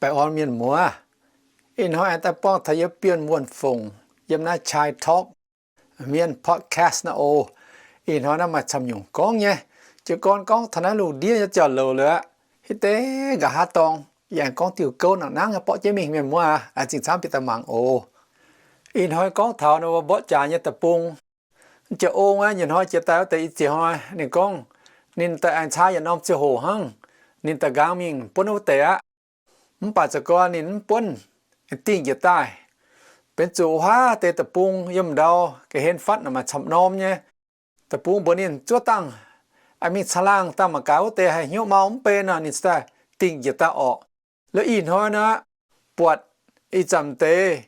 Baengh orn mienh muoz, ih hnoi aengx daaih buangh taux yie Bienh Wuonh Fongc yiem naaiv Chai Talk Mienh podcast naaiv oc. Ih hnoi naaiv maaih camv nyungc gorngv nyei. Jiez gorn gorngv taux naaiv lungh ndiev nyei jauv-louc liuz aqv, hitv deix nqa'haav dorngx yie aengx gorngv diuh gouv nangc nangv nyei borqv jienv mingh, mienh muoz aac, aengx zingh camv bieqc daaih mangc oc. Ih hnoi gorngv taux ninh mbuo mborqv jaax nyei deic-bung. Jiex ong aqv, nyei hnoi jiex daaih wuov deix i ziex hnoi ninh gorngv, ninh daaih aengx caa yietc norm ziangh hoc hnangv, ninh daaih nqaang mingh buonv wuov deix aqv. Mv baac za'gengh ninh mv buonv, dingh njiec daaih. Benx zuqc wuov deix deic-bung yiem ndau ga'hlen fatv naaic maaih camv norm nyei. Deic-bung mbuox ninh zuov dangh, mingh caangh laangh dangh mangc gaax wuov deix haih hnyouv mau mv bei nor, ninh cingx daaih dingh njiec daaih orqc. Liuz ih hnoi naaic, buatc ih zanc deix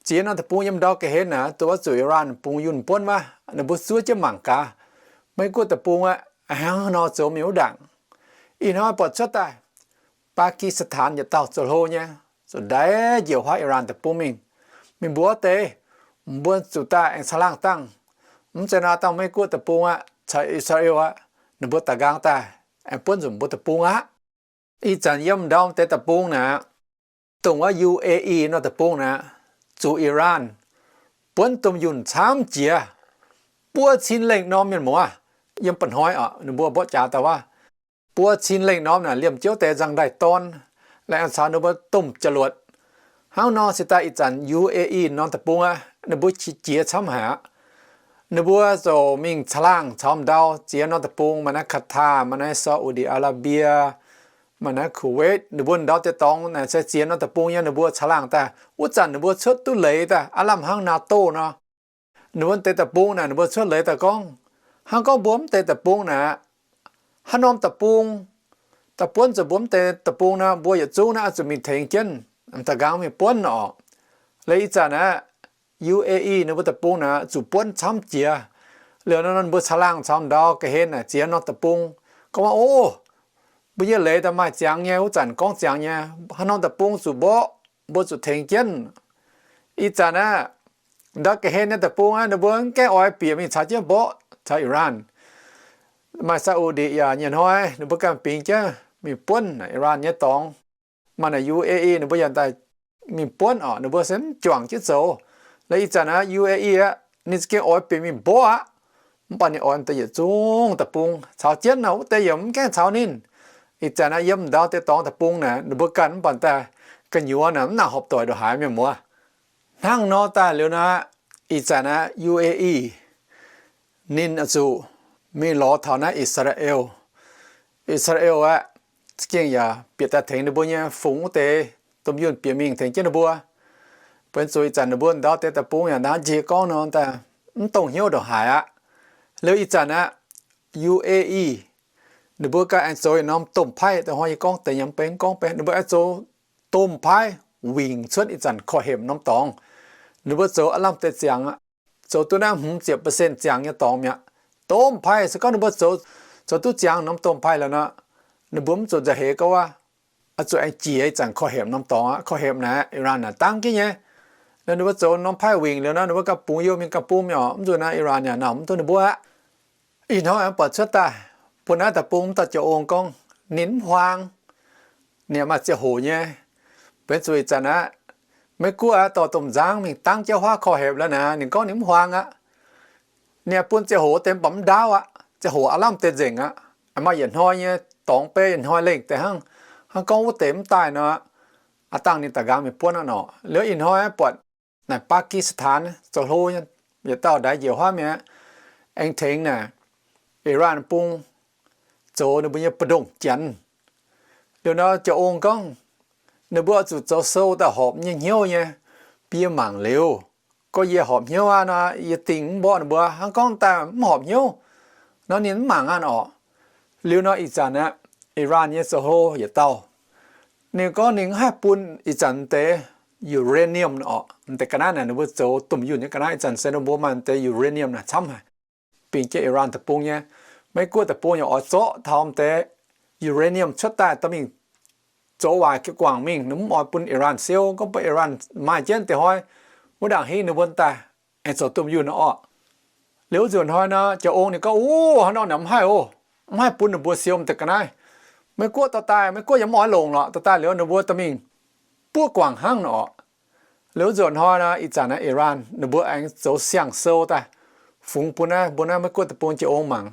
ziex norm deic-bung yiem ndau ga'hlen naaic, dongh wuov zuqc Iran bungx yunh buonv wuov, ninh mbuo zuov jienv mangc gaax, Meiv Guoqv deic-bung aqv, hnangv haaix nor zoux mingh wuov ndaangc. Ih hnoi buatc cuotv daaih Pakistan yietc dauh zoux hlo nyei, zuqc ndaix njiec wuov Iran deic-bung mingh, mingh mbuox wuov deix, mbuo zuqc daaih aengx caangh laangh dangh. Mv zeiz nor dangh Meiv Guoqv deic-bung aqv caux Israel aqv, ninh mbuo daaih nqaang daaih aengx buonv nzunc mbuo deic-bung aqv. Ih zanc yiem ndau deix deic-bung naaic, dongh wuov U A E norm deic-bung naaic, zuqc Iran buonv domh yunh camv jiex buo cin lengh norm, mienh muoz. Yiem mba'hnoi oc, ninh mbuo mborqv jaax daaih wuov, buo cin lengh norm naaic liemh jiouv deix nzangc-ndaih dorn, laengz caux ninh mbuo domh jauv-luotc. Hnangv nor se daaih ih zanc U A E norm deic-bung aqv, ninh mbuo qiex jiez camv haic aqv. Ninh mbuo ziouc mingh caangh laangh caux ndau ziex norm deic-bung, maaih naaiv Qatar, maaih naaiv Saudi Arabia, maaih naaiv Kuwait, ninh mbuo ndau deix dorngx naaic se ziex norm deic-bung nyei ninh mbuo caangh laangh daaih. Wuov zanc ninh mbuo cuotv duqv leiz daaih aav lamh hnangv NATO nor. Ninh mbuo deix deic-bung naaic ninh mbuo cuotv leiz daaih gorngv, hnangv gorngv mbuo mv deix deic-bung naaic, haaix norm deic-bung daaih buonv zuqc mbuo mv deix deic-bung nor, mbuo yietc zungv naaiv oix zuqc mingh tengx jienv, daaih nqaang mingh buonv orqc. Liuz ih zanc aqv, U A E ninh mbuo deic-bung naaic zuqc buonv camv jiex. Liuz nor ninh mbuo caangh laangh caux ndau ga'hlen naaic ziex norm deic-bung, gorngv, O, mbuo nyei leiz daaih maaih ziangx nyei, wuov zanc gorngv ziangx nyei, haaix norm deic-bung zuqc mborqv, mbuo zuqc tengx jienv. Ih zanc aqv, ndau ga'hlen nyei deic-bung aqv, ninh mbuo mv gaengh oix bieqc mingh caux jienv mborqv caux Iran. Maaih Saudi yaac nyei hnoi ninh mbuo ganh bingx jienv mingh buonv Iran nyei dorngx. Maaih naaic U A E ninh mbuo yaac daaih mingh buonv orqc, ninh mbuo se mv juangc jienv zoux. Liuz ih zanc aqv, U A E aqv, ninh za'gengh oix bieqc mingh mborqv aqv. Mv baac ninh oix deix yietc zungv deic-bung caux jienv nor, wuov deix yaac mv gaengh caux ninh. Ih zanc aqv, yiem ndau deix dorngx deic-bung naaic ninh mbuo ganh mv baac daaih gu'nyuoz naaic mv nangc horpc doic ndongc haaix, mienh muoz. Hnangv nor daaih liuz naaic, ih zanc aqv, U A E ninh oix zuqc mingh lorz taux naaiv I^saa^laa^en. I^saa^laa^en aqv, za'gengh yaac bieqc daaih tengx ninh mbuo nyei fungx wuov deix domh yunh bieqc mingh tengx jienv ninh mbuo. Benx zuqc ih zanc ninh mbuo ndau deix deic-bung yaac naaiv njiec gorngv nor daaih mv dongh hnyouv ndongc haaix aqv. Liuz ih zanc aqv, U A E ninh mbuo ganh aengx zoux yietc norm domh paaiv, da'hnoi yie gorngv deix nyei mv benx gorngv benx, ninh mbuo aengx zoux domh paaiv wingc cuotv ih zanc korv-hemx norm dorngx. Ninh mbuo zoux aav lamh deix ziangx aqv, zoux duqv naaiv hmz ziepc percent ziangx nyei dorngx mi'aqv. Domh paaiv se gorngv ninh mbuo zoux, zoux duqv ziangx norm domh paaiv liuz nor, ninh mbuo mv zuqc nzauh heix gorngv wuov, oix zuqc aengx jiex ih zanc korv-hemx norm dorngx aqv. Korv-hemx naaic Iran naaic dangv jienv nyei. Liuz ninh mbuo zoux norm paaiv wingc liuz nor, ninh mbuo ganh bungx youh mingh ganh bung mi'aqv, mv zuqc naaiv Iran yaac nauc mv duqv ninh mbuo aqv. Ih hnoi aengx buatc cuotv daaih, bun naaiv deic-bung mv dauh jiex ong gorngv ninh mv huaang, ninh maaih ziangh hoc nyei. Benx zuqc ih zanc aqv, Meiv Guoqv aqv dorh domh nzangv mingh dangv jienv huaav korv-hemx liuz naaic, ninh gorngv ninh mv huaang aqv. Ninh bun ziangh hoc deix mv baac mv ndaauv aqv. Ziangh hoc aav lamh deix nzengc aqv. Maaih yietc hnoi nyei dorngx beiv, yietc hnoi lengh deix hnangv. Hnangv gorngv wuov deix mv daaih nor, aav dangh ninh daaih nqaang mingh buonv aqv nor. Liuz ih hnoi buatc naaic Pakistan zoux hlo nyei, yietc dauh ndaix njiec huaav mi'aqv, aengx tengx naaic Iran bung zoux ninh mbuo nyei mbu'ndongx janx. Liuz nor jiex ong gorngv, ninh mbuo oix zuqc zoux sou daaih horpc nyei hnyouv nyei. Bun yie mangc liuz, gorngv yie horpc hnyouv aqv nor, yie dingh mv mborqv ninh mbuo. Hnangv gorngv daaih mv horpc hnyouv nor, ninh mv mangc aqv orqc. Liuz nor ih zanc aqv, Iran nyei zoux hlo yietc dauh, ninh gorngv ninh mv haih bun ih zanc deix uranium orqc, deix ga'naaiv naaic ninh mbuo zoux domh yunh nyei ga'naaiv, ih zanc se ninh mbuo maaih deix uranium naaic camv haic, bingx jienv Iran deic-bung nyei. Meiv Guoqv deic-bung yaac oix zorqv taux deix uranium cuotv daaih dorh mingh zoux waaic guangc mingh, ninh mv oix bun Iran siou. Gorngv bun Iran maaih jienv deix hnoi, wuov ndaangc hingv ninh mbuo daaih aengx zoux domh yunh orqc. Liuz wuov nzunc hnoi nor, jiex ong ninh gorngv, O, hnangv nor naaic mv haih oc, mv haih bun ninh mbuo siou deix ga'naaiv. Meiv Guoqv dorh daaih, Meiv Guoqv yaac mv oix longc lorqc, dorh daaih liuz ninh mbuo dorh mingh buov guangc hnangv nor orqc. Liuz nzuonx hnoi nor, ih zanc naaiv Iran ninh mbuo aengx zoux siang-sou daaih, fungx bun naaiv, mbuo naaiv Meiv Guoqv deic-bung jiu-ong mangc.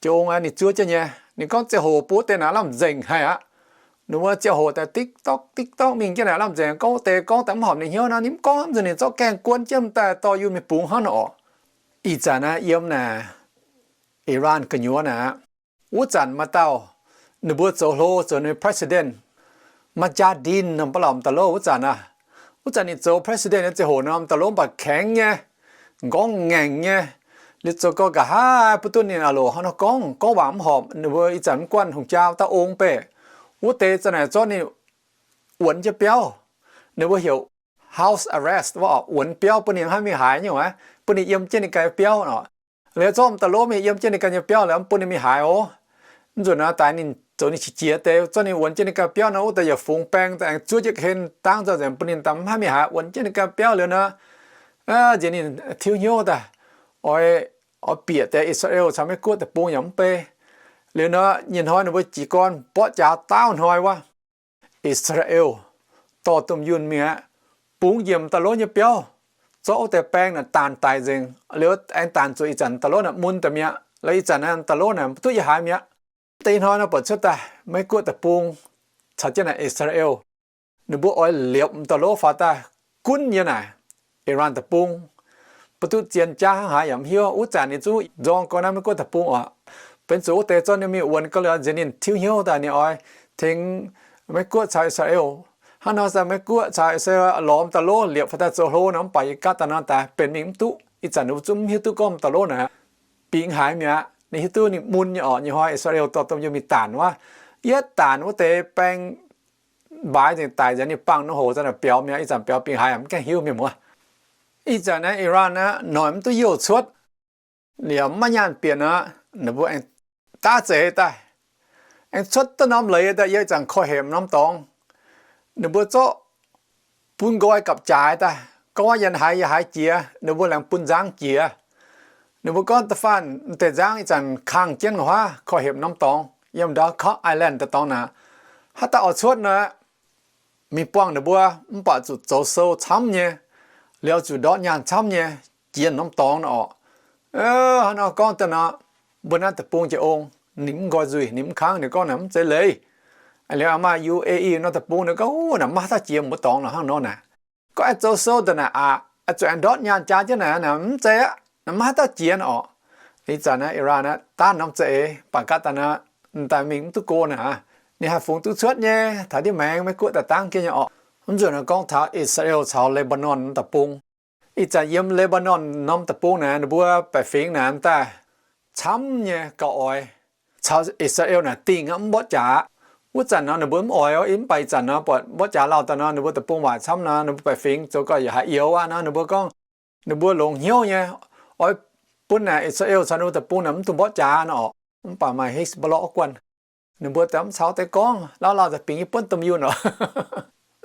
Jiu-ong aeqv, ninh zuov jienv nyei, ninh gorngv ziangh hoc bun wuov deix naaic lamh nzengc haic aqv. Ninh mbuo ziangh hoc daaih tiktok tiktok mingh jienv naaic lamh nzengc, gorngv wuov deix gorngv daaih mv horpc ninh hnyouv nor, ninh mv gorngv, mv nzunc ninh zorqv gaengh guon jienv daaih dorh yie mingh bungx hnangv nor orqc. Ih zanc naaiv yiem naaic Iran gu'nyuoz naaic aqv, wuov zanc maaih dauh ninh mbuo zoux hlo zoux ninh president, Mujahideen norm ba'lauh m'daaih lov wuov zanc aqv. Wuov zanc ninh zoux president nyei ziangh hoc nor, m'daaih lov mv baac kaengx nyei, m'nqorngv ngaengc nyei. Liuz zoux gau nqa'haav bun duqv ninh a'loc hnangv nor gorngv, gorngv waac mv horpc. Ninh mbuo ih zanc mv guanh hungh jaa dauh ong beih, wuov deix za'naaic zorqv ninh wuonx jienv biauv. Ninh mbuo heuc house arrest wuov, wuonx biauv bun ninh mv haih mingh haaix nyungc aqv, bun ninh yiem jienv ninh ganh biauv nor. Liuz zorqv m'daaih lov mingh yiem jienv ninh ganh nyei biauv liuz mv bun ninh mingh haaix oc. Mv nzunc naaiv daaih ninh zoux ninh qiex jiez deix, zorqv ninh wuonx jienv ninh ganh biauv nor, wuov deix yaac fungx baeng daaih aengx zuov jienv hlen dangv nzengc bun ninh daaih mv haih mingh haaix, wuonx jienv ninh ganh biauv liuz nor, nziex ninh tiuv hnyouv daaih, oix, oix bieqc deix I^saa^laa^en caux Meiv Guoqv deic-bung yaac mv bei. Liuz nor nyei hnoi ninh mbuo jiez gorn mborqv jaax daauv hnoi wuov, I^saa^laa^en dorh domh yunh mingh aqv, bungx njiec m'daaih lov nyei biauv, zorqv wuov deix baeng naaic daanc daic nzengc. Liuz aengx daanc zuqc ih zanc m'daaih lov naaic mun daaih mi'aqv. Liuz ih zanc naaiv m'daaih lov naaic mv duqv yiem haaix mi'aqv. Deix hnoi nor buatc cuotv daaih Meiv Guoqv deic-bung caux jienv naaic I^saa^laa^en, ninh mbuo oix liepc m'daaih lov faaux daaih gunv nyei naaic Iran deic-bung. Mbuo duqv zien jaav hnangv haaix yaac mv hiuv. Wuov zanc ninh zungv nzorng gau naaiv Meiv Guoqv deic-bung oc. Benx zuqc wuov deix zorqv ninh mingh wuonx gau liuz nziex ninh tiuv hnyouv daaih ninh oix tengx Meiv Guoqv caux I^saa^laa^en. Hnangv nor se Meiv Guoqv caux I^saa^laa^en lorz m'daaih lov liepc faaux daaih zoux hlo nor, mv baac yie gaatv daaih nor daaih benx mingh mv duqv. Ih zanc ninh mbuo zungv mv hiuv duqv gorngv m'daaih lov naaic bingx haaix mi'aqv. Ninh hiuv duqv ninh mun nyei oc. Nyei hnoi I^saa^laa^en dorh domh yunh mingh daanc wuov, yietv daanc wuov deix baeng mbaaix nzengc daic nzengc, ninh bangc nor hoc za'naaic biaux mi'aqv. Ih zanc biaux bingx haaix yaac mv gaengh hiuv mienh muoz. Ih zanc naaiv Iran aqv, noic mv duqv youh cuotv, liemh maiv nyaanh bieqc aqv, ninh mbuo aengx daav zeix daaih, aengx cuotv duqv norm leiz daaih yiem ih zanc korv-hemx norm dorngx. Ninh mbuo zorqv bun nqoi gapv-jaaix daaih, gorngv wuov yiem haaix yiem haaix jiex ninh mbuo laengz bun nzangv jiex. Ninh mbuo gorngv da'faanh deix nzangv ih zanc kangh jienv nqa'haav korv-hemx norm dorngx yiem ndau Kok Island daaih dorngx naaic, haaix dauh oix cuotv nor, mingh buangh ninh mbuo, mv baac zuqc zoux sou camv nyei, liuz zuqc ndortv nyaanh camv nyei, jiex norm dorngx nor orqc. Hnangv nor gorngv daaih nor, mbuo naaiv deic-bung jiez ong, ninh mv nqoi nzuih, ninh mv kangv, ninh gorngv naaic mv zeiz leiz. Liuz maaih U A E norm deic-bung ninh gorngv, naaic maiv haaix dauh jiex mbuo dorngx nor hnangv nor naaic. Gorngv aengx zoux sou daaih naaic aqc, zuqc aengx ndortv nyaanh jaa jienv naaic, naaic mv zeiz aqv, naaic maiv haaix dauh jiex nor orqc. Ih zanc naaiv Iran naaiv daav norm za'eix, baac gaatv daaih naaiv, daaih mingh mv duqv go naaic, ninh haih fungx duqv cuotv nyei. Taux ndiev maengx Meiv Guoqv daaih dangv jienv nyei orqc. Mv nzunc naaic gorngv taux I^saa^laa^en caux Lebanon norm deic-bung. Ih zanc yiem Lebanon norm deic-bung naaic ninh mbuo baeqc fingx naaic daaih camv nyei gauh oix caux I^saa^laa^en naaic dingh aqv, mv mborqv jaax. Wuov zanc nor ninh mbuo mv oix, mv baac ih zanc nor buatc mborqv jaax lauh daaih nor, ninh mbuo deic-bung waaic camv nor, ninh mbuo baeqc fingx zoux gau yaac haiz youx aqv nor, ninh mbuo gorngv ninh mbuo longc hnyouv nyei, oix bun naaic I^saa^laa^en caux ninh mbuo deic-bung naaic mv dungx mborqv jaax nor orqc. Mv baac maaih Hezbollah guanh, ninh mbuo daaih mv caux deix gorngv, lauh lauh daaih bingx yie buonv domh yunh orqc.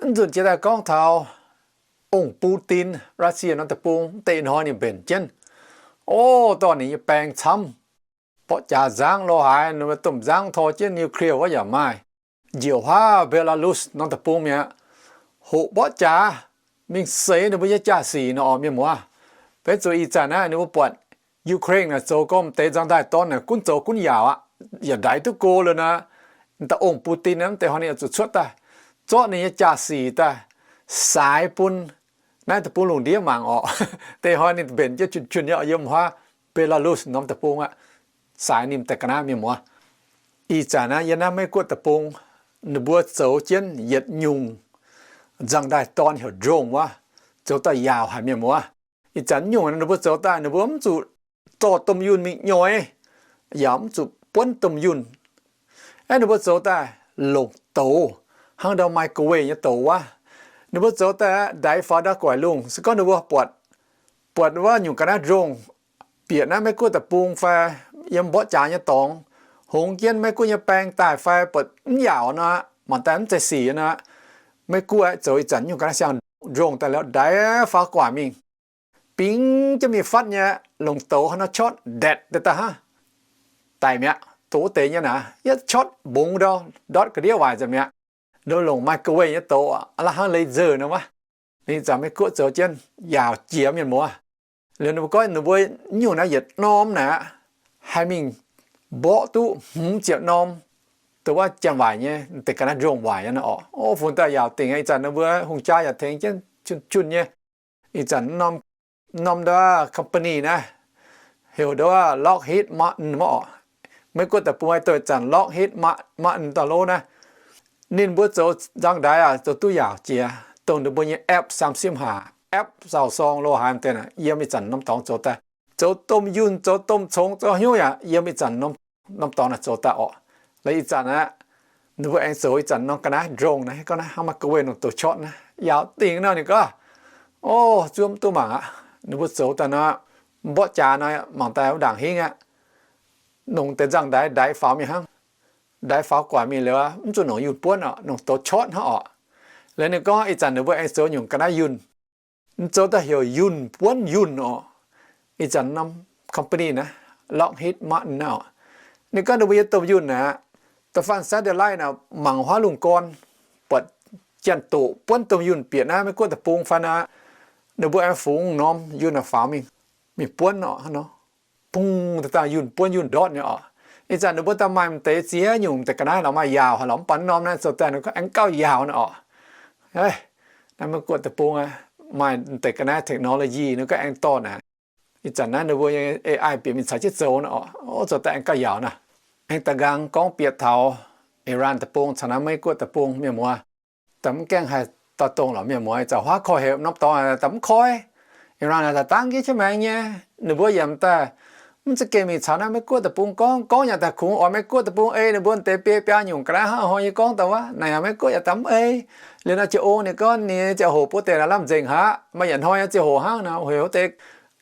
Mv nzunc jiex daaih gorngv taux ong Putin, Russia norm deic-bung, deix hnoi ninh mbenc jienv, o, dorh ninh nyei baeng camv, mborqv jaax nzangv lo haaix, ninh mbuo domh nzangv tor jienv nuclear wuov yaac maaih. Njiec huaav Belarus norm deic-bung mi'aqv, hoqc mborqv jaax mingh seix ninh mbuo nyei jaa-sic nor orqc, mienh muoz. Benx zuqc ih zanc naaiv ninh mbuo buatc Ukraine naaic zoux gorngv deix nzangv-ndaaih dorn naaic gunv zoux gunv yaauc aqv, yaac ndaix duqv go liuz nor, da'ong Putin naaiv deix hnoi ninh zuqc cuotv daaih, zorqv ninh nyei jaa-sic daaih saaix bun naaiv deic-bung lungh ndiev mangc orqc. Deix hnoi ninh mbenc jienv jun-jun nyei yiem huaav Belarus norm deic-bung aqv. Saaix ninh daaih ga'naaiv, mienh muoz. Ih zanc naaiv yiem naaiv Meiv Guoqv deic-bung, ninh mbuo zoux jienv yietc nyungc nzangv-ndaaih dorn heuc drone wuov, zoux daaih yaauc haic, mienh muoz. Ih zanc nyungc ninh mbuo zoux daaih ninh mbuo mv zuqc dorh domh yunh mingh nyoix, yaac mv zuqc buonv domh yunh. Aeqv, ninh mbuo zoux daaih longc douz, hnangv ndau microwave nyei douz wuov. Ninh mbuo zoux daaih ndaix faaux ndau guaix lungh. Se gorngv ninh mbuo buatc, buatc wuov nyungc ga'naaiv drone bieqc naaiv Meiv Guoqv deic-bung fai yiem mborqv jaax nyei dorngx, hongx jienv Meiv Guoqv nyei baeng daaih fai buatc mv yaauc nor, mangc daaih mv zeiz sic nor, Meiv Guoqv zoux ih zanc nyungc ga'naaiv siang drone daaih liuz ndaix faaux guaix mingh, bingx jienv mingh fatv nyei, longc douz hnangv nor chotv ndatc daaih daaih hnangv, daic mi'aqv. Douz wuov deix nyei naaic, yietv chotv mbungx ndau, ndortv ga'ndiev waaic nzengc mi'aqv. Nor longc microwave nyei douz aqv, la'hnangv laser nor wuov. Ninh zanc Meiv Guoqv zoux jienv yaauc jiex mienh muoz. Liuz ninh mbuo gorngv ninh mbuo nyungc naaiv yietc norm naaic aqv, haih mingh mborqv duqv hmz ziepc norm. Dongh wuov janx-waaic nyei deix ga'naaiv ndongh waaic nyei nor orqc. O, funx daaih yaauc dingc. Ih zanc ninh mbuo hungh jaa yaac tengx jienv junh junh nyei. Ih zanc norm, norm nduov company naaiv heuc nduov Lockheed Martin mv orqc. Meiv Guoqv deic-bung haih doix zanc Lockheed Martin dauh lov naaiv. Ninh mbuo zoux nzangv-ndaix aac, zoux duqv yaauc jiex, dongh ninh mbuo nyei F三十 haac, F zaux sorng lo haaix deix naaic, yiem ih zanc norm dorngx zoux daaih. Zoux domh yunh, zoux domh congx, zoux hnyouv yaac yiem ih zanc norm dorngx naaic zoux daaih orqc. Laaix ih zanc aqv, ninh mbuo aengx zoux ih zanc norm ga'naaiv ndongh naaiv, gorngv naaiv hnangv maiv gorngv weic norm douz chotv naaiv, yaauc dingc nor ninh gorngv, o, zuov mv duqv mangc aqv. Ninh mbuo zoux daaih nor, mborqv jaax nor, mangc daaih wuov ndaangc hingv aqv. Nongc deix nzangv-ndaix, ndaix faaux mingh hnangv. Ndaix faaux guaic mingh liuz, mv zuqc nongc yunh buonv orqc, nongc douz chotv hnangv orqc. Liuz ninh gorngv ih zanc ninh mbuo aengx zoux nyungc ga'naaiv yunh. Mv zoux daaih heuc yunh buonv yunh orqc. Ih zanc norm company naaiv, Lockheed Martin naaiv orqc. Ninh gorngv ninh mbuo nyei domh yunh naaic, da'faanh satellite naaic mangc huaav lungh gorn, buatc janx-doqc buonv domh yunh bieqc naaiv Meiv Guoqv deic-bung fai naaic, ninh mbuo aengx fungx norm yunh naaic faaux mingh, mingh buonv orqc hnangv nor. Bung daaih dangh yunh buonv yunh ndortv nyei orqc. Ih zanc ninh mbuo daaih maaih m'deix ziex nyungc deix ga'naaiv lorqc, maaih yaauc haaix lorqc, mv baac norm naaiv zoux daaih ninh gorngv aengx gauh yaauc nor orqc. Naaiv Meiv Guoqv deic-bung aqv, maaih deix ga'naaiv technology ninh gorngv aengx dorh naaic. Ih zanc naaiv ninh mbuo nyei A I bieqc mingh caux jienv zoux nor orqc. O, zoux daaih aengx gauh yaauc nor. Aengx da'nqaang gorngv bieqc taux Iran deic-bung caux naaiv Meiv Guoqv deic-bung, mienh muoz, daaih mv gaengh haih daaih dongh lorqc, mienh muoz. Ih zanc huaav koi heuc norm dorngx daaih mv koi. Iran daaih dangv jienv jienv maengx nyei. Ninh mbuo yaac daaih mv za'gengh mingh caux naaiv Meiv Guoqv deic-bung gorngv, gorngv yaac daaih kungx oix Meiv Guoqv deic-bung ei ninh mbuo deix biei biaa nyungc ga'naaiv hnangv haaix nor nyei gorngv daaih wuov. Naaic yaac Meiv Guoqv yaac daaih mv ei. Liuz nor Jiex Ong ninh gorngv ninh nyei ziangh hoc bun deix naaic lamh nzengc haic, maaih yietc hnoi nyei ziangh hoc hnangv nor, heuc wuov deix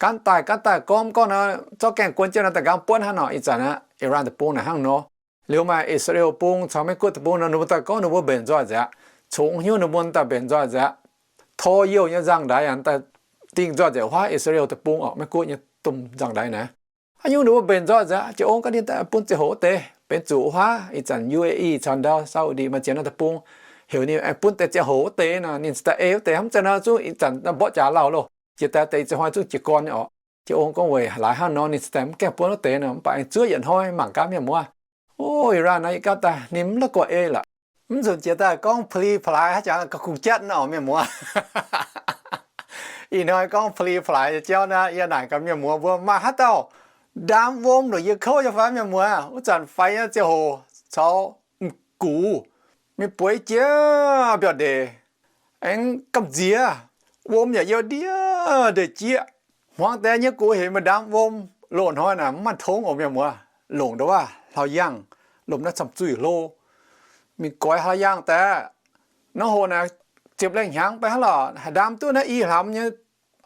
gaanv daaih gaanv daaih gorngv, gorngv nor zorqv gaengh guon jienv nor daaih nqaang buonv hnangv nor. Ih zanc naaiv Iran deic-bung naaic hnangv nor. Liuz maaih I^saa^laa^en bung caux Meiv Guoqv deic-bung nor, ninh mbuo daaih gorngv ninh mbuo mbenc nzoih nzengc aqv. Congx hnyouv ninh mbuo daaih mbenc nzoih nzengc aqv. Tor youh nyei nzangv-ndaix yaac daaih dingh nzoih nzengc huaav I^saa^laa^en deic-bung orqc, Meiv Guoqv nyei domh nzangv-ndaix naaiv. Haaix nyungc ninh mbuo mbenc nzoih nzengc aqv. Jiex Ong gorngv ninh daaih bun ziangh hoc wuov deix benx zuqc huaav. Ih zanc U A E caux ndau Saudi maaih ziex norm deic-bung, heuc ninh aengx bun deix ziangh hoc wuov deix nor, ninh cingx daaih ei wuov deix hnamv zanc nor zungv ih zanc mborqv jaax lauh loh. Jiex daaih deix ziangh hnoi zungv jiez gorn nyei orqc. Jiex Ong gorngv weic laaix hnangv nor ninh cingx daaih mv gaengh buonv wuov deix nor, mv baac aengx zuov yietc hnoi mangc gaax mienh muoz. O, Iran naaiv ih gaav daaih ninh mv la'guaih ei lorqc. Mv nzunc jiex daaih gorngv pli plaaix haaix jangx ga'kungx jatv nor mienh muoz. Ih hnoi gorngv pli plaaix jauv naaiv yie naaic gaax mienh muoz mbuo maaih haaix dauh ndaam wuom longc yie kouv nyei fai mienh muoz? Wuov zanc faix nyei ziangh hoc caux m'gux mingh bueix jiex mbiauh ndeic, aengx gamh nziex, wuom yaac youh ndiev ndeic jieqv. Hmuangx deix nyei gux heuc meih ndaam wuom. Loz-hnoi naaic mv maaih tongv oc mienh muoz, longc ndongc wuov hlauv-yaangh lomh naaiv camv zuih hlo, mingh goix hlauv-yaangh daaih. Naaiv hoc naaic ziepc lengh hnyangx mv baac hnangv lorqc, haih ndaam duqv naaiv i hlamz nyei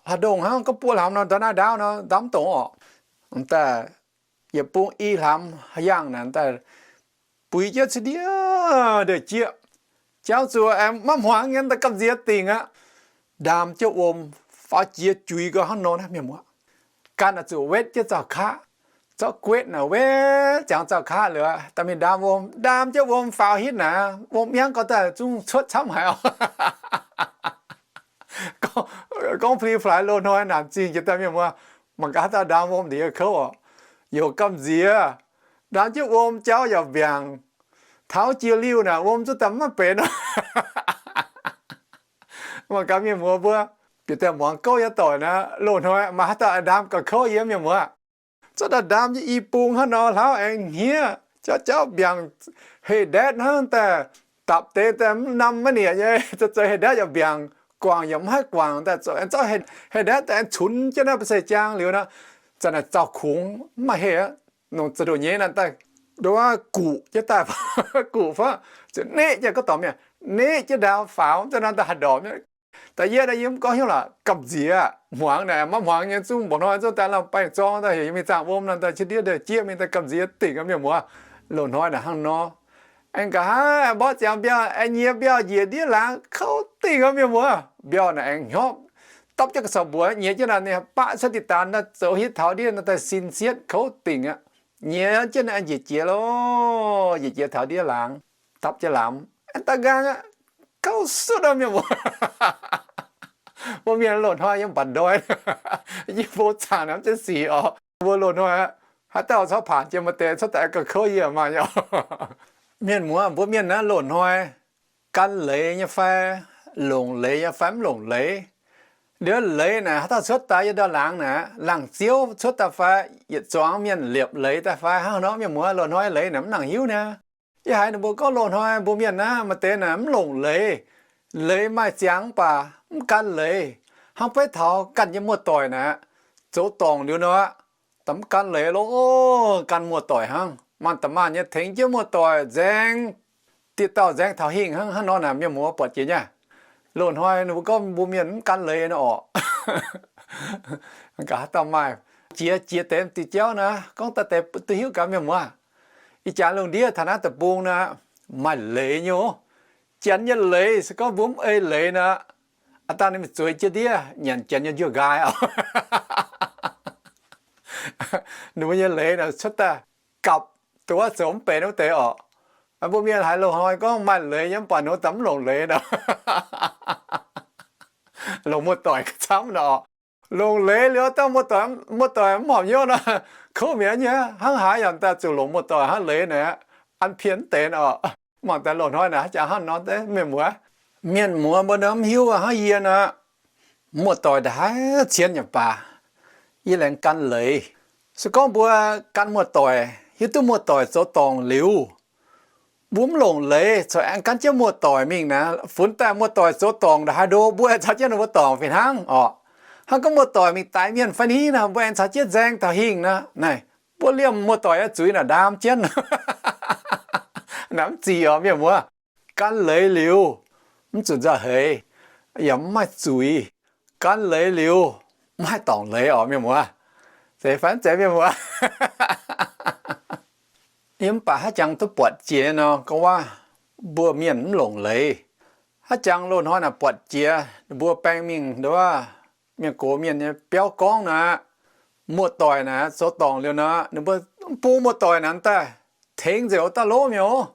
hlauv-ndongh hnangv, gorngv buo hlamz nor, ndortv naaiv ndaauv nor ndaam mv dongz orqc. Daaih yietc bung i hlamz hlauv-yaangh naaic daaih buix jienv cingx ndiev ndeic jieqv. Jauv zuqc aengx maiv hmuangx nyei, daaih gamh nziex dingc aqv. Ndaam jienv wuom faaux jiex juix gau hnangv nor naaiv mienh muoz. Ganh naaic zuqc wetv jienv zaux kaqv, zorqv guetv naaic wetv ziangx zaux kaqv liuz, daaih mingh ndaam wuom. Ndaam jienv wuom faaux hitv naaic, wuom miangv gau daaih zungv cuotv camv haic oc. Gorngv pli plaaix loz-hnoi naanc zingh jiex daaih mienh muoz, mangc gaax haaix dauh ndaam wuom ndiev kouv oc. Youc gamh nziex, ndaam jienv wuom jauv yaac mbiaangc. Taux jiex liuh naaic wuom zungv daaih mv maaih benx. Mangc gaax mienh muoz mbuo, bieqc daaih muangx gouv nyei doic naaic, loz-hnoi maaih haaix dauh ndaam gauh kouv yie mienh muoz? Zorqv daaih ndaam nyei i bung hnangv nor, hlauv aengx hniev, jauv jauv mbiaangc, heh ndaetv hnangv daaih, dapc deix daaih mv norm maiv nieqc nyei, zoux zoux heh ndaetv yaac mbiaangc, guangc yaac mv haih guangc, daaih zoux aengx zorqv heh ndaetv daaih aengx cunx jienv naaiv ba'seic jaang liuz nor, zanc naaic zaux kungx mv maaih heh aqv. Nongc za'ndoqc nyei naaic daaih, nduov guqc jienv daaih, guqc faqv, ziouc neqv jienv gov dorngx mi'aqv, neqv jienv ndaam faaux, zanc naaic daaih haih ndorpc mi'aqv. Da'yietv naaic yie mv gorngv hnyouv lorqc, gamh nziex, hmuangx naaic maiv hmuangx nyei zungv mba'hnoi zungv daaih lamh baengh zorng daaih heuc yie mingh zaangh wuom nor, daaih qiex ndiev ndeic jieqv mingh daaih gamh nziex dingc aqv mienh muoz. Loz-hnoi naaic hnangv nor. Aengx nqa'haav mborqv ziangx mbiauh, aengx nyiex mbiauh njiec ndiev laangz kouv dingc aqv mienh muoz. Mbiauh naaic aengx hnyouv, dapv jienv ga'caux mbuox nyiex jienv naaic ninh baqv cuotv diqc daanx daaih zoux hitv taux ndiev nor daaih sin sietv kouv dingc aqv. Nyiex jienv naaiv njiec jiex loh, njiec jiex taux ndiev laangz, dapv jienv lamz. Daaih nqaang aqv, gauh sutv aqv mienh muoz. Mbuo mienh loz-hnoi yiem mba'hnoi, yie mbuo zaangc naaiv mv zeiz sic oc. Mbuo loz-hnoi haaix dauh caux paanc jiex maaih deix cuotv daaih gauh kouv yie maaih nyei oc. Mienh muoz, mbuo mienh naaiv loz-hnoi gan leiz nyei fai, longc leiz nyei fai mv longc leiz? Liuz leiz naaic haaix dauh cuotv daaih? Yie ndau laangz naaic, laangz ziouv cuotv daaih fai, yietc zuangx mienh liepc leiz daaih fai, hnangv nor mienh muoz, loz-hnoi leiz naaic mv nangc hiuv niaa. Yie haiz ninh mbuo gorngv loz-hnoi mbuo mienh naaiv maaih deix naaic mv longc leiz. Leiz maaih ziangx mv baac mv gan leiz. Hnangv beiv taux ganh nyei muoz-doic naaic, zoux dorngc liuz nor, da'mv gan leiz lo, gan muoz-doic hnangv. Maanc da'maanc nyei tengx jienv muoz-doic nzaeng, dieh dauh nzaeng taux hingh hnangv. Hnangv nor naaic mienh muoz buatc jiex nyei. Loz-hnoi ninh mbuo gorngv mbuo mienh mv gan leiz nor orqc. Gaax haaix dauh maaih jiex, jiex deix diuh jauv naaic, gorngv daaih deix duqv hiuv gaax mienh muoz. Ih jaax lungh ndiev taux naaiv deic-bung naaic, maaih leiz nyei oc. Janx nyei leiz, se gorngv mbuo mv ei leiz naaic, aav dangh ninh mingh zueiz jienv ndiev nyanc janx nyei njuov nqaai oc. Ninh mbuo nyei leiz naaic cuotv daaih gapv duqv zoux mv benx wuov deix oc. Mbuo mienh haiz loz-hnoi gorngv maaih leiz nyei mv baac ninh mbuo daaih mv longc leiz nor. Longc muoz-doic gauh camv nor. Longc leiz liuz dangh muoz-doic, muoz-doic mv horpc hnyouv nor, kouv mi'aqv nyei. Hnangv haaix yaac daaih zuqc longc muoz-doic hnangv leiz naaic, an pien deix oc. Mangc daaih loz-hnoi naaic haaix jaax hnangv nor deix mienh muoz. Mienh muoz mbuo nor mv hiuv hnangv yie nor, muoz-doic ndaaih haaix cien yaac baac, yie laengz gan leiz. Se gorngv mbuo gan muoz-doic, hiuv duqv muoz-doic zoux dorngc liuz, mbuo mv longc leiz, corc aengx gan jienv muoz-doic mingh naaic, funx daaih muoz-doic zoux dorngc ndaaih haaix ndo, mbuo aengx caux jienv ninh mbuo dorngc fih hnangv orqc. Hnangv gorngv muoz-doic mingh daix mienh fai ni naaic, mbuo aengx caux jienv nzaeng taux hingh naaic. Naaic, mbuo liemh muoz-doic nyei zuiz naaic ndaam jienv. Naaic mv zic oc mienh muoz. Gan leiz liuz, mv zuqc nzauh heix, yaac mv maaih zuiz. Gan leiz liuz, mv haih dorngc leiz oc mienh muoz. Zeiz fai mv zeiz mienh muoz? Yie mv baac haaix jangx duqv buatc jiex nor, gorngv waac mbuo mienh mv longc leiz. Haaix jangx loz-hnoi naaic buatc jiex ninh mbuo baeng mingh nduov mienh gox mienh nyei biauv gorngv naaic, muoz-doic naaic zoux dorngc liuz naaic, ninh mbuo mv bung muoz-doic naaic daaih tengx nzengc wuov dauh lov mienh oc.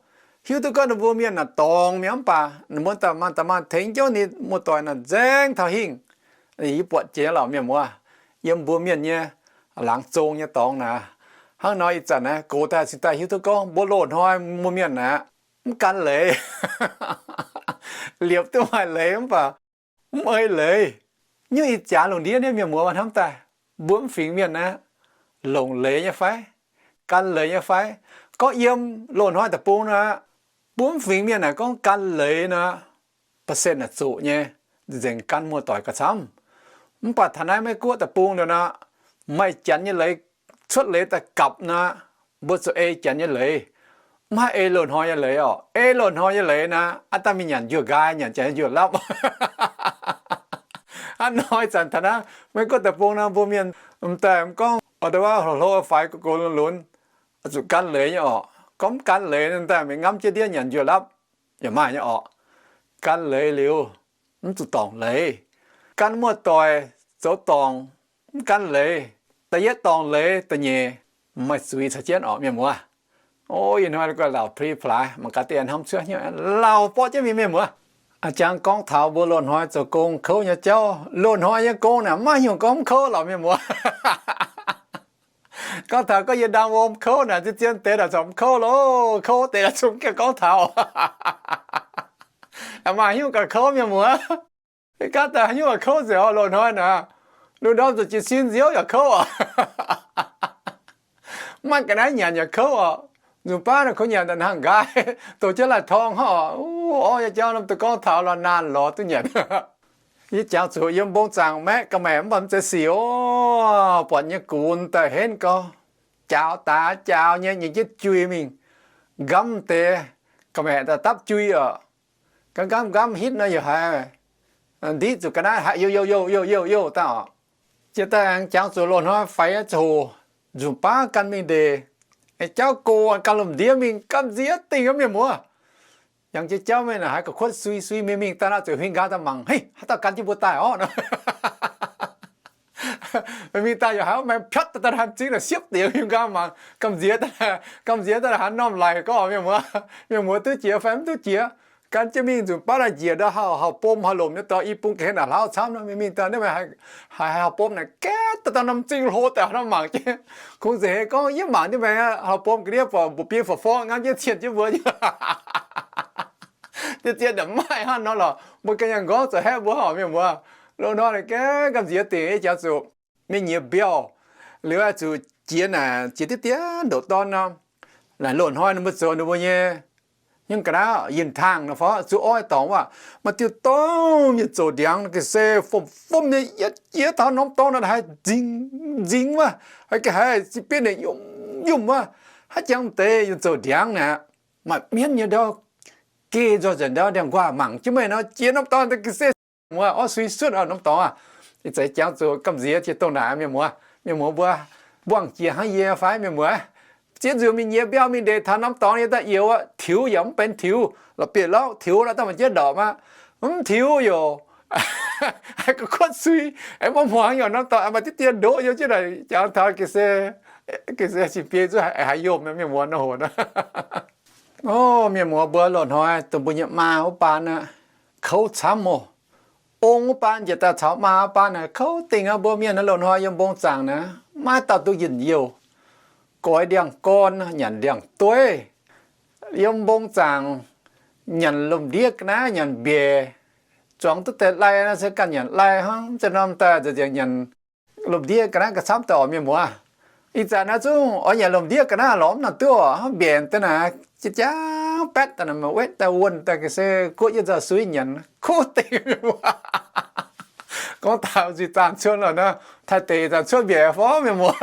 Hiuv duqv gorngv ninh mbuo mienh naaic dorngc mi'aqv mv baac ninh mbuo daaih maanh daaih maanh tengx jienv ninh muoz-doic naaic nzaeng taux hingh. Yie buatc jiex lorqc mienh muoz, yiem mbuo mienh nyei laangz zong nyei dorngx naaic. Hnangv nor ih zanc naaic gox daaih cingx daaih hiuv duqv gorngv mbuo loz-hnoi mbuo mienh naaic mv gan leiz. Liepc duqv maaih leiz mv baac mv ei leiz. Nyungc ih jaax lungh ndiev nyei mienh muoz hnamv daaih, mbuo mv fingx mienh naaic, longc leiz nyei fai, gan leiz nyei fai? Gorngv yiem loz-hnoi deic-bung naaic, mbuo mv fingx mienh naaic gorngv gan leiz naaic, percent naaic zuqc nyei, nzengc gan muoz-doic gauh camv. Mv baac taux naaiv Meiv Guoqv deic-bung liuz naaic, maaih janx nyei leiz cuotv leiz daaih gapv naaic, mbuo zuqc ei janx nyei leiz. Mv haih ei loz-hnoi nyei leiz orqc. Ei loz-hnoi nyei leiz naaic, aav dangh mingh nyanc njuov nqaai, nyanc janx nyei njuov lapv. Aav hnoi zanc taux naaiv Meiv Guoqv deic-bung nor, mbuo mienh m'daaih m'gorngv oix dongh wuov hlo hlo faix gox gox lunx lunx, zuqc gan leiz nyei orqc. Gorngv mv gan leiz, m'daaih mingh ngamv jienv ndiev nyanc njuov lapv yaac maaih nyei orqc. Gan leiz liuz, mv zuqc dorngc leiz. Gan muoz-doic zoux dorngc, mv gan leiz. Da'yietv dorngc leiz, da'nyeic maaih zuiz caux jienv orqc mienh muoz. O, ih hnoi guai lauc pli plaaix mangc gaax deix hnamv cuotv hnyouv lauh borqv jienv mingh mienh muoz. A'jangx gorngv taux mbuo loz-hnoi zoux gong kouv nyei jauv, loz-hnoi nyei gong naaic maiv hnyouv gorngv mv kouv lorqc mienh muoz. Gorngv taux gorngv yie ndaam wuom kouv naaic, zien-zien deix naaic corc mv kouv loh, kouv deix naaic zungv gorngv taux. Maaih hnyouv gauh kouv mienh muoz. Gaav daaih haaix nyungc yaac kouv nzengc oc loz-hnoi naaic. Lungh ndorm zuqc jiez sin nziouv yaac kouv oc. Maiv ga'naaiv nyanc yaac kouv oc. Nzunc baav naaic kouv nyanc daaih hnangv nqaai, douz jienv laih torngv hnangv oc. Orv, yie jauv norm duqv gorngv taux lorz naanh lorz duqv nyanc. Yie jangx zuqc yiem mbong zaangc maeqv ga'maeqc mv baac mv zeiz sic oc. Buatc nyei gunx daaih henv gau, jaaux daaix jaaux nyei, nyei jienv jui mingh. Nqamv deix ga'maeqc daaih dapv jui oc. Nqamv nqamv nqamv hitv nor yaac haiz ndiqv zuqc ga'naaiv haiz youh youh youh youh youh youh daaih oc. Jiex daaih aengx jangx zuqc loz-hnoi faix nyei ziangh hoc, nzunc baav gan mingh ndeic, jauv go ganh lomh ndiev mingh gamh nziex dingh mienh muoz. Yangh jiex jauv mingh naaic haiz ga'kuotv sui sui mingh mingh daaih nor ziouc huing nqaang daaih mangc, hei, haaix dauh gan jienv mbuo daaih orv nor. Mingh daaih yaac haiz maeng piatv daaih, daaih hnangv zingv naaic siepv deix huing nqaang mangc, gamh nziex, gamh nziex daaih hnangv normh laic gorngv mienh muoz, mienh muoz duqv jiex fai mv duqv jiex. Gan jienv mingh nzunc baav naaic njiec ndau hauv, hauv bom haaix lomc nyei dorh i bung ga'hlen naaic hlauv camv nor, mingh mingh daaih naaiv meih haiz haaix hauv bom naaic gaeqv daaih norm zingh hlo daaih norm mangc jienv. Kungx nzengc heix gorngv yie mangc jienv maengx hauv bom ga'ndiev buatc mbuoqc biei forv-forv ngamv jienv cienh jienv mbuo nyei. Zien-zien nda'maiv hnangv nor lorqc, mbuo ganh yangh nqorngv zoux haeqv mbuo oc mienh muoz. Loz-hnoi naaic gaeqv gamh nziex dingc yie jangx zuqc mingh nyiex mbiauh, liuz zuqc jiex naaic jiex diqv diev ndoqc dorn nor. Naaic loz-hnoi ninh mbuo zoux ninh mbuo nyei nyungc ga'naaiv yinh taangh nor fai zuqc oix dorngx wuov, maaih diuh dorngx mienh zoux ndiangx ga'sie fomv-fomv nyei, yietv jiex taux norm dorngx naaic haiz nzingx nzingx wuov, haiz ga'haiz zinh bieiv ninh yumh yumh wuov. Haaix jangx deix yinh zoux ndiangx naaic, maaih mienv nyei ndau, geh nzoih nzengc ndau ndiangx-nquaah mangc jienv meih nor, jiex norm dorngx daaih ga'sie muoz, orv sui suotv norm dorngx aqv. Ih zanc jangx zuqc gamh nziex jiex dongh naaic mienh muoz. Mienh muoz mbuo mbuangh jiex hnangv yie fai mienh muoz? Ziex nzunc mingh nyiex mbiauh mingh ndeic taux norm dorngx yie daaih youz aqv, tiux yaac mv benx tiux, la'bieiv-lauv tiux la'dangh maaih jienv ndorpc aqv, mv tiux youz. Haiz gu'kuotv sui, aengx maiv hmuangx youz norm dorngx maaih diqv dien ndoqv yiem jienv naaic jangx taux ga'sie, ga'sie cin-biei zuqc haiz yomh mienh muoz nor hoc. O, mienh muoz mbuo loz-hnoi dongh mbuo nyei maa wuov baan aqv, kouv camv oc. Ong wuov baan njiec daaih caux maa wuov baan naaic kouv dingh aqv. Mbuo mienh naaiv loz-hnoi yiem mbong zaangc naaiv maiv dauh duqv njien-youh, goix ndiangx-gorn, nyanc ndiangx-dueiv. Yiem mbong zaangc nyanc lomh ndiev ga'naaiv, nyanc mbiec, zuangx duqv deix lai nor se ganh nyanc lai hnangv. Mv zeiz norm daaih nzengc nyanc lomh ndiev ga'naaiv ga'camv daaih oc mienh muoz. Ih zanc naaiv zungv oix nyanc lomh ndiev ga'naaiv lorz mv nangc duqv oc, hnangv mbiec deix naaic, jiex jangv baetv daaih naaic, maaih wetv daaih wuonh daaih ga'sie guoqv jienv nzauh sui nyanc, kuv dingh mienh muoz. Gorngv taux nzuih zaanh cuotv lorqc nor, Taiv deic zaanh cuotv mbiec fov mienh muoz.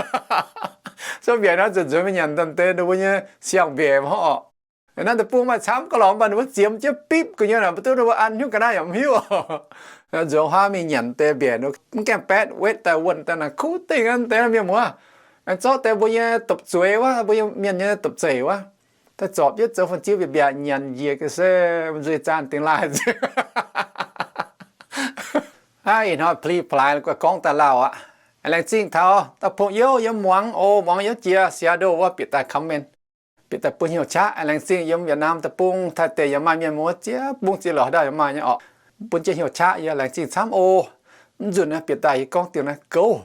Cuotv mbiec nor nzuonx nzuonx mingh nyanc daaih deix ninh mbuo nyei siang-mbiec hnangv oc. Naaiv deic-bung maaih camv gauh lorz mv baac ninh mbuo ziemx jienv bipv gu'nyuoz naaic, mv duqv ninh mbuo an hnyouv ga'naaiv yaac mv hiuv. Nzuonx huaav mingh nyanc deix mbiec nor, mv gaengh baetv wetv daaih wuonh daaih naaic, kuv dingh deix mienh muoz. Aengx zorqv deix mbuo nyei dopc-zueiz wuov, mbuo nyei mienh nyei dopc-zeic wuov, daaih zorpc jienv zoux fun-ziu mbiac mbiac nyanc njiec ga'sie nzuih zaanh dingx laaih. Ih hnoi pli plaaix gorngv daaih lauh aqv. Laengz zingh taux da'bung youv yiem muangx oc, muangx yiem jiex Seattle wuov bieqc daaih comment, bieqc daaih bun hnyouv qaqv. Laengz zingh yiem Vietnam deic-bung, Taiv deic yaac maaih mienh muoz, ziex bung ziex lorqc haaix dauh yaac maaih nyei orqc. Bun jienv hnyouv qaqv, yie laengz zingh camv oc. Mv nzunc naaiv bieqc daaih yie gorngv diuh naaiv gouv.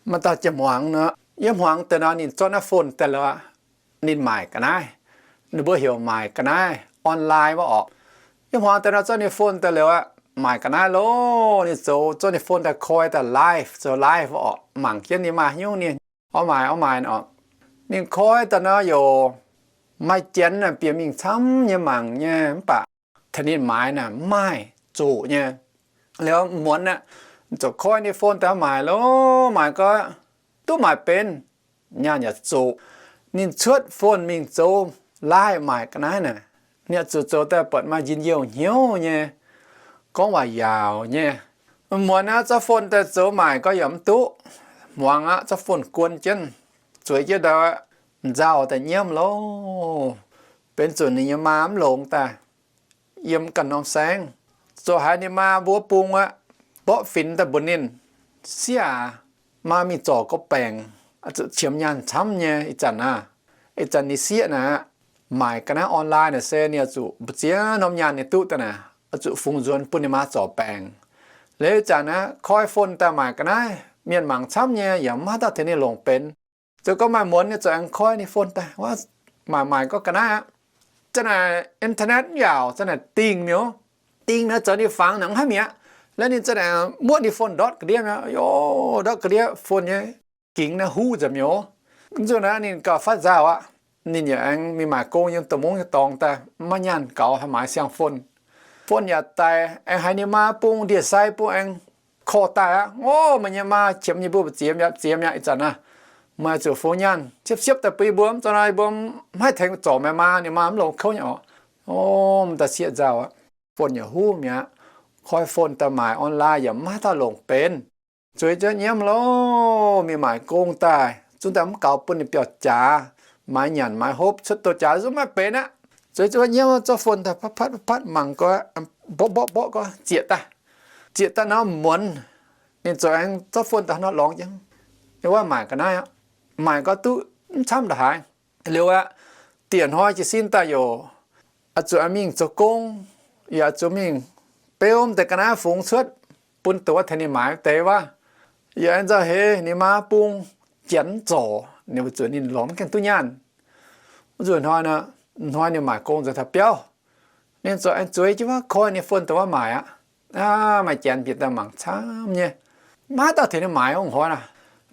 Maaih dauh jiex hmuangx nor, yiem hmuangx deix nor ninh zorqv naaiv phone daaih liuz aqv, ninh maaic ga'naaiv. Ninh mbuo heuc maaic ga'naaiv online wuov orqc. Yiem hmuangx deix nor zorqv ninh phone daaih liuz aqv, maaic ga'naaiv loh. Ninh zoux zorqv ninh phone daaih koi daaih live, zoux live orqc, mangc jienv ninh maa hnyouv ninh, orv maaic orv maaic orqc. Ninh koi daaih nor yaac maaih janx bieqc mingh camv nyei mangc nyei, mv baac taux ninh maaiz naaic mv maaih zoqc nyei. Liuz muonz aqv, zoux koi ninh phone daaih maaic loh, maaic gau duqv maaic benx, nyaanh yaac zoqc. Ninh cuotv phone mingh zoux live maaic ga'naaiv naaic, ninh zuqc zoux daaih buatc maaih njien-youh hnyouv nyei, gorngv waac yaauc nyei. Muonz aqv, zorqv phone daaih zoux maaic gau yaac mv duqv. Hmuangx aqv, zorqv phone guon jienv, zueiz jienv ndau aqv, nzauh daaih nyiemv loh. Benx zuqc ninh nyei maa mv longx daaih, yiem ganh norm saengv, zoux haiz ninh maa mbuo bung aqv, mborqv finx daaih mbuox ninh, sieqv aac, maa mingh zorc gorqv-baengc, zuqc qiemx nyaanh camv nyei ih zanc aav. Ih zanc ninh sieqv naaic, maaic ga'naaiv online naaic se ninh oix zuqc mbu'ziex norm nyaanh ninh duqv daaih naaic, oix zuqc fungx nzuonx bun ninh maa zorc baengc. Liuz ih zanc aav, koi phone daaih maaic ga'naaiv, mienh mangc camv nyei, yaac mv haaix dauh tengx ninh longc benx. Zoux gorngv maaih muonz ninh zoux aengx koi ninh phone daaih, maaic maaic gorngv ga'naaiv aqv. Zanc naaic internet mv yaauc, zanc naaic dingh mi'aqv. Dingh naaic zoux ninh fangx naaic mv haih mi'aqv. Liuz ninh zanc naaic muoqv ninh phone ndortv ga'ndiev mi'aqv. Yo, ndortv ga'ndiev phone nyei gingx naaiv huv nzengc mi'aqv. Mv zuqc naaic ninh gauh fatv nzauh aqv. Ninh yaac aengx mingh maaic gong yiem da'mungv nyei dorngx daaih, mv maaih nyaanh gaux haih maaiz siang-phone. Phone yaac daic, aengx haiz ninh maa bung ndie-sai bung aengx korv daaih aqv. O, meih nyei maa qiemx yie mbuo mbu'ziex mi'aqv, ziex mi'aqv ih zanc aav. Meih zuqc fungx nyaanh siepv-siepv daaih bun yie mbuo, mv zoux nor yie mbuo mv haih tengx zorc meih maa, ninh maa mv longx kouv nyei orqc. O, m'daaih sieqv nzauh aqv. Phone yaac huv mi'aqv. Koi phone daaih maaic online yaac mv maaih haaix dauh longc benx. Zueiz jienv nyiemv loh, mingh maaic gong daaih, zungv daaih mv gaux bun ninh biauv jaax, maaiz nyanc maaiz hopv cuotv douz jaax zungv maiv benx aqv. Zueiz jienv nyiemv, zorqv phone daaih patv patv patv patv mangc gau, mborqv mborqv mborqv gau, zieqc daaih. Zieqc daaih nor muonz, ninh zoux aengx zorqv phone daaih nor lorngx jienv, yaac wuov maaic ga'naaiv aqv. Maaic gau duqv mv camv ndongc haaix. Liuz aqv, dieh hnoi jiez sin daaih yaac oix zuqc mingh zoux gong. yaac zuqc mingh beu m'deix ga'naaiv fungx cuotv bun doqc tengx ninh maaiz deix wuov. Yaac aengx nzauh heix ninh maa bung janx mv zorc, ninh weic zuqc ninh lorz mv gaengh duqv nyaanh. Wuov nzunc hnoi nor, hnoi ninh maaic gong nzuonx taux biauv, ninh ziouc aengx zueiz jienv wuov koi ninh phone dongh wuov maaic aqv. Aa, maaih janx bieqc daaih mangc camv nyei, maiv dauh tengx ninh maaiz ongv hnoi aqv.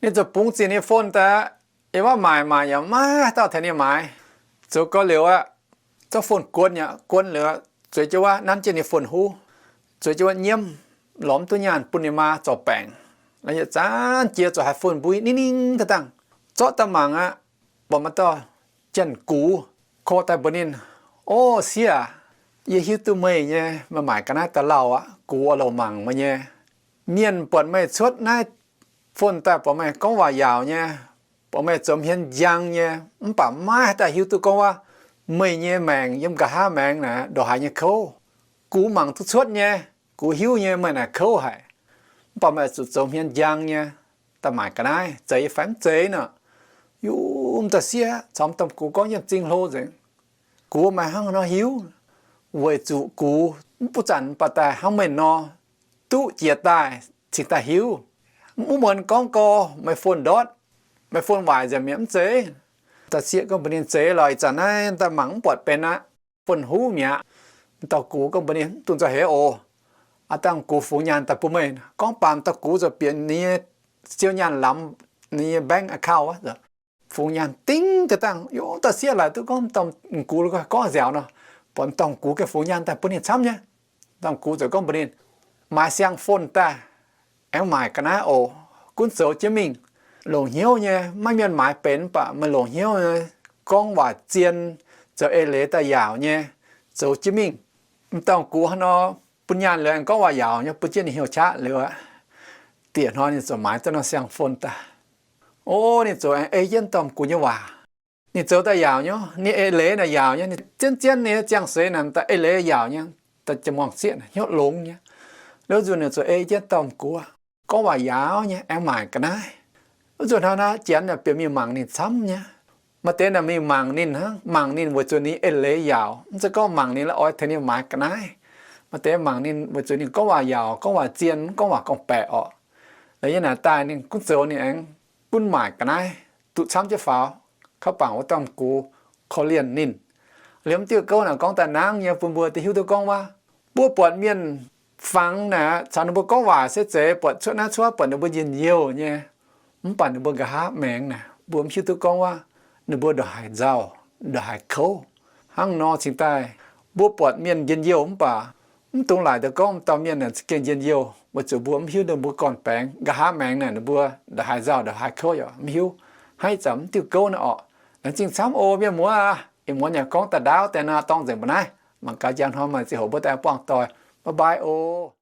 Ninh ziouc bungx zinh ninh phone daaih, yiem wuov maaic, maaic yaac maiv dauh tengx ninh maaiz. Zoux gau liuz aqv, zorqv phone guon yaac guon liuz, zueiz jienv wuov nanv jienv ninh phone huv, zueiz jienv wuov nyiemv, lorz mv duqv nyaanh bun ninh maa zorc baengc. Yietc zanc jiex zuqc haiz phone mbui ning ning daaih dangh, zorqv daaih mangc aqv, buatc maaih dauh janx-gux koi daaih mbuox ninh, O sieqv aac, yie hiuv duqv meih nyei, meih maaic ga'naaiv daaih lauh aqv. Gux oix longc mangc meih nyei. Mienh buatc meih cuotv naaiv phone daaih buatc meih gorngv waac yaauc nyei, buatc meih zoux hmien njang nyei, mv baac maiv haaix dauh hiuv duqv gorngv wuov meih nyei maengc yiem nqa'haav maengx naaic ndongc haaix nyei kouv. Gux mangc duqv cuotv nyei, gux hiuv nyei meih naaic kouv haic. Mv baac meih zuqc zoux hmien njang nyei daaih maaic ga'naaiv, zeiz fai mv zeiz nor. Yungh dauh sieqv caux m'dauh gux gorngv yiemh zingh hlo nzengc. Gux maaih hnangv nor hiuv, weic zuqc gux mv buv zanc mv baac daaih hnangv meih nor duqv jiex daaih cingx daaih hiuv. Mv muonz gorngv gau, meih phone ndortv, meih phone waaic nzengc mi'aqv, mv zeiz? Dauh sieqv gorngv mbuox ninh, Zeiz lorqc, ih zanc naaiv daaih mangc mv buatc benx aqv. Phone huv mi'aqv. Dauh gux gorngv mbuox ninh, Mv dungx nzauh heix oc. Aa, dangh gux fungx nyaanh daaih bun meih. Gorngv baac dauh gux ziouc bieqc ninh nyei siou nyaanh lamz ninh nyei bank account wuov, fungx nyaanh ding daaih dangh. Yungh dauh sieqv laaic duqv gorngv m'dauh gux gorngv nziaauc nor, buatc m'dauh gux gengh fungx nyaanh daaih bun ninh camv nyei. M'dauh gux ziouc gorngv mbuox ninh, Maaiz siang phone daaih, aengx maaic ga'naaiv oc. Gunv zoux jienv mingh. Longc hnyouv nyei, maiv mienh maaiz benx, mv baac meih longc hnyouv nyei, gorngv waac zien, zoux eix leiz daaih yaauc nyei, zoux jienv mingh. M'dauh gux hnangv nor bun nyaanh liuz aengx gorngv waac yaauc nyei, bun jienv ninh hnyouv qaqv liuz aqv, dieh hnoi ninh ziouc maaiz duqv norm siang phone daaih. O, ninh ziouc aengx ei jienv m'dauh gux nyei waac. Ninh zoux daaih yaauc nyei, ninh eix leiz naaic yaauc nyei, ninh zien-zien ninh ziangh seix naaic daaih eix leiz yaauc nyei, daaih jiex muangh zieqv hnyouv longx nyei. Liuz nzunc ninh ziouc ei jienv m'dauh gux gorngv waac yaauc nyei, aengx maaic ga'naaiv. Wuov nzunc hnoi naaiv janx naaic bieqc mingh mangc ninh camv nyei. Maaih deix naaic mingh mangc ninh hnangv, mangc ninh weic zuqc ninh eix leiz yaauc, mv zeiz gorngv mangc ninh la'oix tengx ninh maaiz ga'naaiv. Maaih deix mangc ninh weic zuqc ninh gorngv waac yaauc, gorngv waac zien, mv gorngv waac gorngv-baeqc orqc. Liuz yiem naaic daaih ninh gunv zoux ninh aengx gunv maaic ga'naaiv duqv camv jienv faaux. Kaux bangc wuov dauh gux korv-lienh ninh. Liemh diuh gouv naaic gorngv daaih nangv nyei bun mbuo deix hiuv duqv gorngv waac, mbuo buatc mienh fangx naaic caux ninh mbuo gorngv waac se zeiz, buatc cuotv naaiv cuotv, buatc ninh mbuo njien-youh nyei, mv baac ninh mbuo nqa'haav maengx naaic mbuo mv hiuv duqv gorngv waac ninh mbuo ndongc haaix nzauh, ndongc haaix kouv. Hnangv nor cingx daaih mbuo buatc mienh njien-youh mv baac mv dungx laaic deix gorngv dauh mienh naaic za'gengh njien-youh, weic zuqc mbuo mv hiuv ninh mbuo gorn-baengx, nqa'haav maengx naaic ninh mbuo ndongc haaix nzauh ndongc haaix kouv yaac mv hiuv. Hnangv ih zanc mv diuh gouv naaiv orqc, laengz zingh camv oc mienh muoz aac. Ih muonz yaac gorngv daaih ndaauv deix nor dorng nzengc mbuo naaiv. Mangc gaax njang hnoi maaih ziangh hoc mbuo daaih buangh doic. Bye bye oc.